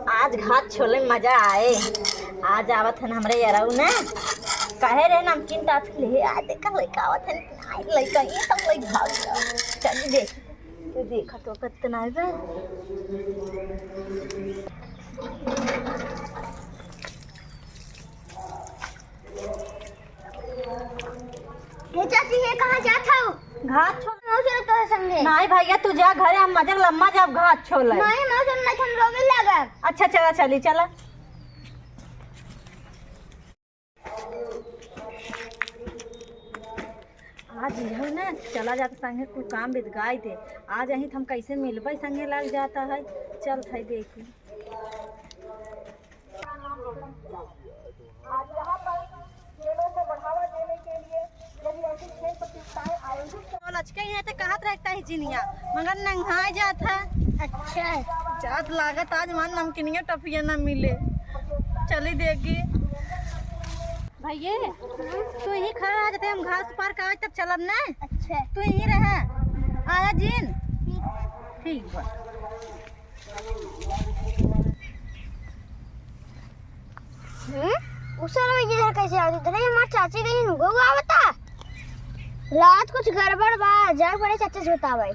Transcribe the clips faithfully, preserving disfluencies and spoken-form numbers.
आज घात छोले मजा आए। आज आवत हन हमरे यरऊ ना, कहे रहे नमकीन टॉफी ले, आज देखा लइका आवत हन, आई लइका, ये सब लइका भाग गया। चल देख, तू देखा तो कतना है बे। ए चाची, ये कहाँ जात हऊ? घात छोल। हम चलत तोहरे संगे। नाहीं भइया, तू जा घरे, हम मजा लम्मा जाब घात छोल। नाहीं, हम चलत नाहीं, हम रोवे लागब। अच्छा, चला, चली, चला। आज इहो ना चला जात संगे, कुल काम बिदगाई दे। आज अहीं त हम कैसे मिलबै संगे लग जात है। चल, थाई देखी। आज यहाँ पर खेलों को बढ़ावा देने के लिए यदि ऐसी खेल प्रतियोगिताएं आयोजित तो लचके ही है तो कहत रहता है जिनिया, मगर नंगाई जात है। अच्छा। जात लागत आज मान नमकीनिया टफिया ना मिले। चली देखी। भइये, तू यहीं खड़ा रह, जब हम घास पार का आज तब चलब ना। अच्छा। तू यहीं रह। आया जिन। ठीक बा। हम्म? उ साला इधर कैसे आवत? इधर हमार चाची कहीं नुगो आवता। रात कुछ गड़बड़ बा, जाए पड़े चाचा से बतावे।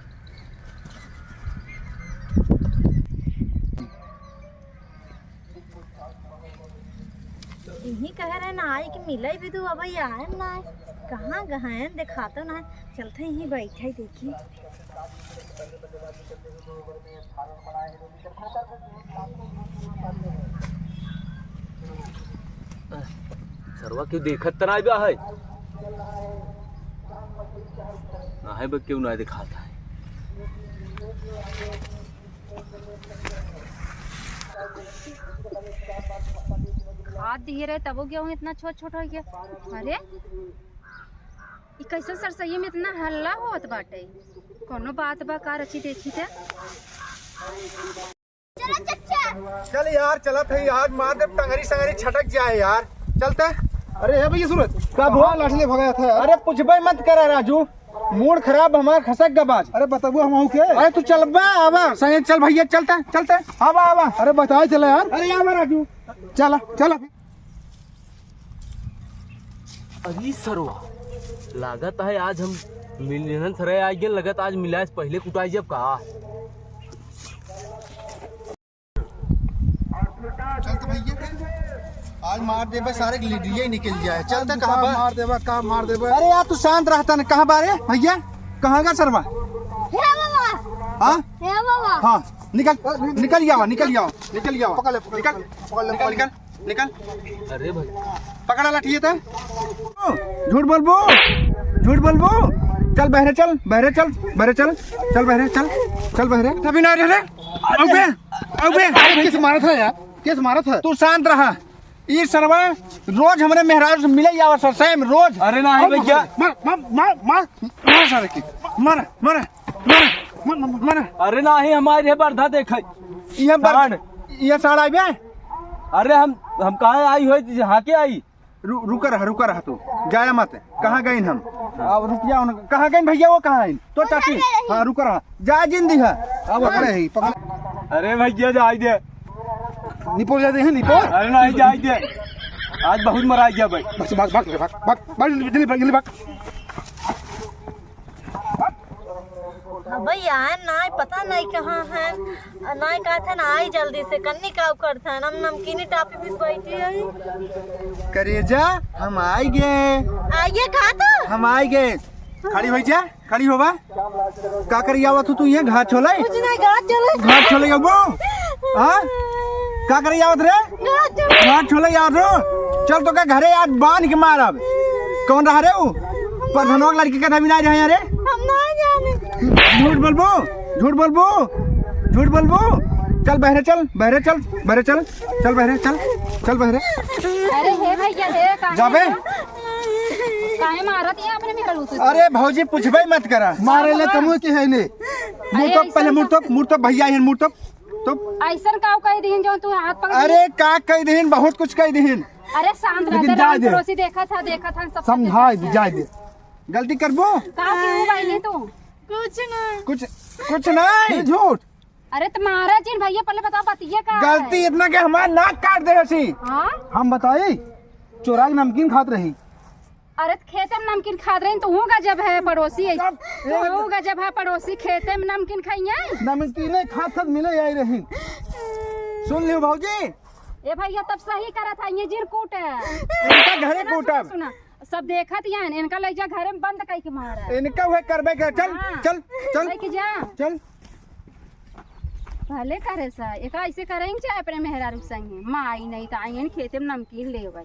इही कहे रहे ना आई कि मिले भी दू, अबही आए ना। कहाँ गहन देखाता ना। चलते यहीं बैठे देखी। सरवा क्यों देखत त नाई बा है? ना है बा, क्यों ना दिखाता है? खाद दिए रहे तबो गेहूं इतना छोट छोट हो गया। अरे, ई कैसन सरसैया में इतना हल्ला होत बाटे? कोनो बात बा का रची देखी त? चलो चच्चा। चल यार, चलत है यार, मार दे टंगरी संगरी छटक जाए यार। चलते। अरे हे भइया सूरज, का भो? लाठी ले भगाया था यार। अरे पूछबे मत करा राजू, मूड खराब हमार खसक गबाज। अरे बतबू हम हूँ के? अरे तू चलबा, आवा संगे चल भइया, चलते, चलते, आवा, आवा। अरे बताए चला यार। अरे आवा राजू। चला, चला। अरे सरवा, लागत है आज हम मिलने सरे आ गए, लगत आज मिलाए से पहले कुटाई जब कहा। चल तो भइया, आज मार देबे सारे के लीडरिया ही निकल जाए। चल तो कहाँ बा? मार देबा, का मार देबा? अरे यार तू शांत रहता न, कहाँ बा रे भइया? कहाँ गा सरवा? हे बाबा। हाँ? हे बाबा। हाँ, निकल, निकल जावा, निकल जावा, निकल जावा। पकड़ ले, पकड़ ले, निकल, पकड़ ले, निकल, पकड़ ले। निकल। निकल। अरे भाई। पकड़ा लाठी ये तो। झूठ बोलबो, झूठ बोलबो। चल बहरे चल, बहरे चल, बहरे चल, चल बहरे चल, चल बहरे। तभी ना रे, अबे, अबे। अरे किस मारत है यार, किस मारत है? तू शांत रहा। ई सरवा रोज हमरे मेहरारू से मिले आवा सर, सेम रोज। अरे ना भैया। मार, मार, मार, मार, मार सारे के। मार, मार, मार, मार, मार। अरे ना ही हमारे बर्धा देखे। ये बर-, सांड। ये साड़ा आइबे? अरे हम, हम कहाँ आई होई, हाँ के आई? रु-, रुका रहा, रुका रहा तू, जाया मत। कहाँ गइन हम? अब रुक जाओ ना। कहाँ गइन भैया, वो कहाँ है? तो चाची, हाँ, रुका रहा, जा जिन दी है। अब पकड़े है, पकड़। अरे भैया, जाए दे। निपोर जा दे है, निपोर। अरे नहीं, जाए दे। आज बहुत मरा गया भाई। बस, भाग, भाग, भाग, भाग, भाग, जल्दी भाग, जल्दी भाग। हाँ भैया, आए नाई, पता नहीं कहाँ है। आ, नाई कहत है ना, आई जल्दी से, कन्नी का करत है, हम नमकीनी टापी भी बैठी है। करेजा, हम आई गए। आइए, कहा तो? हम आई गए। खड़ी हो जा, खड़ी होबा। का करी आवत हो तू ये घाट छोले? कुछ नहीं, घाट छोले। घाट छोले अबो? हाँ? का करी आवत रे? घाट छोले। घाट छोले यार रो। चल तो का घरे आज बांध के मारब। कौन रहा रे वो? प्रधानवा के लड़की का नाम ना रहे रे। हम ना जाने। झूठ बोलबो, झूठ बोलबो, झूठ बोलबो। चल बहरे चल, बहरे चल, बहरे चल, चल बहरे चल, चल बहरे। अरे हे भैया, हे काहे जाबे? काहे मारत है अपने मेहरारू से? अरे भौजी, पूछबे मत करा। मारे ले तमु के है ने। मुँह अरे तो पहले ऐसन मुँह तो, मुँह तो भैया ही मुँह तो, तो। ऐसन का कह दीन जो तू हाथ पकड़ अरे का कह दीन, बहुत कुछ कह दीन। अरे शांत लेकिन रह, जाए दे। पड़ोसी देखा था, देखा था, सब समझाए दे, जाए दे। गलती करबो? का क्यों भाई नहीं तू? कुछ ना। कुछ, कुछ नहीं। ये झूठ। अरे त मारा जिन भइया, पहले बताओ बतिया का है? गलती इतना कि हमार नाक काट दे हसी। हाँ? हम बताई, चोराई नमकीन खात रही। अरे त खेते में नमकीन खात रही, तू गजब है पड़ोसी है। तब तू गजब है पड़ोसी, खेते में नमकीन खाइए। नमकीन खात खात मिले आई रही। सुन लियो भौजी। ए भइया, तब सही करत है, ये जिन कूट है। इनका घरे सुना, कूटब। सुना, सुना। सब देखत यान, इनका ले जा घरे में बंद कई के मारा। इनका हुए करबे के, चल, हाँ। चल, चल। लेके जा। चल। भले करे सा, एका ऐसे करें चाहे अपने मेहरारू संगे। माई नहीं त आई खेते में नमकीन ले भाई।